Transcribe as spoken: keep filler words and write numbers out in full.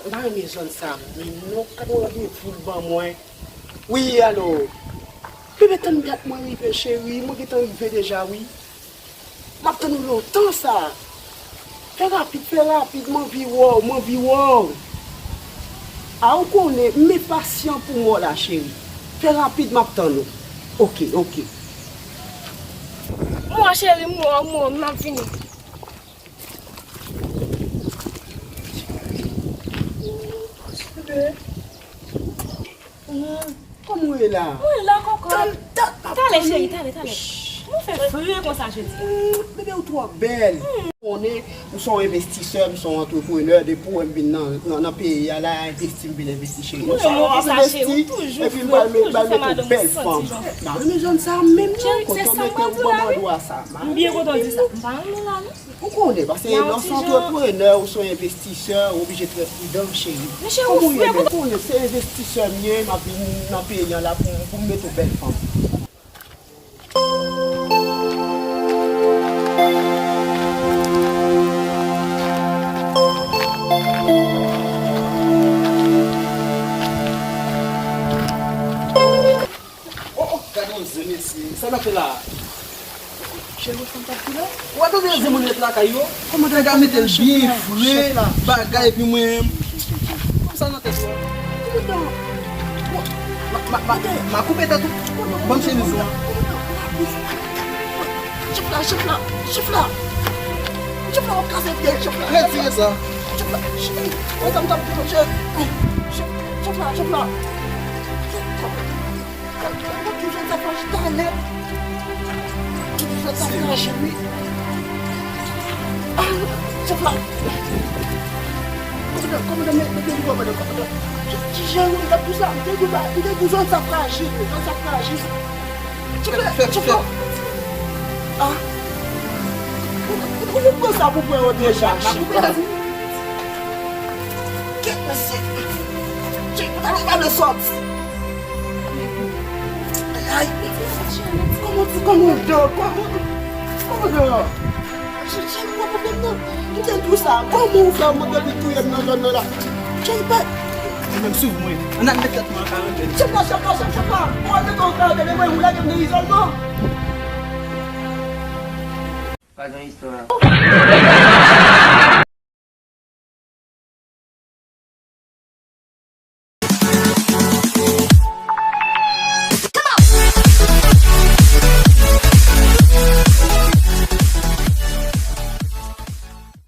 M pa renmen zòn sa menm non. Gade yon randevou l ban mwen. Wi, alo. Bebe, tann dat mwen rive, cheri. Mwen gentan rive deja, wi. M ap tann ou lontan sa. Fè rapid, fè rapid, m anvi wè w, m anvi wè w. A, ou konnen, m enpasyan pou m wè w la, cheri. Fè rapid, m ap tann ou. Oke, oke. M wè w, cheri, m wè w, m wè w, m ap vini. Bebe. Kòman w ye la? Mwen la, kòkòt. Tann dat m ap tann ou. Tale, cheri, tale, tale. Kòman w fè vre konsa jodi a? Hmm, bebe, ou twò bèl. Konnen, m se yon envestisè, m se yon antreprenè. Depi w wè m vin nan, nan, nan peyi a la, envesti, m vin envesti, cheri. M se yon envesti, epi m pral met, pral met yon bèl fanm. M pa renmen zòn sa menm non, kote w mete ou ban m andwa sa. M byen kontan w di sa. M pa renmen la non. Ou konnen, paske lè w se antreprenè, ou se yon envestisè, ou oblije trè pridan, cheri. Men cheri, ou fou, ou konnen se envestisè m ye, m ap vin nan peyi an la pou, pou m mete yon bèl fanm. Oh, oh, gade yon zen mesye. Sa n ap fè la? Cheri, w wè sa m t ap di la? Ou pa tande zen moun ret lakay yo? Kòman nèg la mete l byen fre, bagay, epi mwen menm. Kòman sa nan tèt ou a? Kòman sa? Ma, ma, ma, ma koupe tèt ou. Ban m chemiz ou an. Chèf la, chèf la, chèf la. Chèf la, w ap kase pyè, chèf la. Retire sa. Chèf la, chèf, wè sa m t ap di w, chèf. Chèf, chèf la, chèf la. Mwen toujou sa flash talè. Toujou sa flash, wi. Ah, chèf la. Kòmandan, kòmandan, men, men, men, kòmandan, kòmandan. Ki, ki jan wi, m t ap di sa, m te di w sa, m te di w zòn sa frajil, zòn sa frajil. Chèf la, chèf la. Ah. Ou, ou, ou pran sa pou pran yon deja. Kèt mesye. Chèf, ou ta vle sòti. Ay, kòman ti kòmandan, kòman, kòmandan? Chèf, chèf, ou pa konprann non. M te di w sa, kòman ou fè mande li touye m nan zòn nan la? Chèf, pa. Ou menm swiv mwen. Ann al met tèt mwen an karantèn. Chèf la, chèf la, chèf, chèf la. Ou al met mwen an karantèn, e mwen, ou lage m nan izòlman. Pa gen istwa.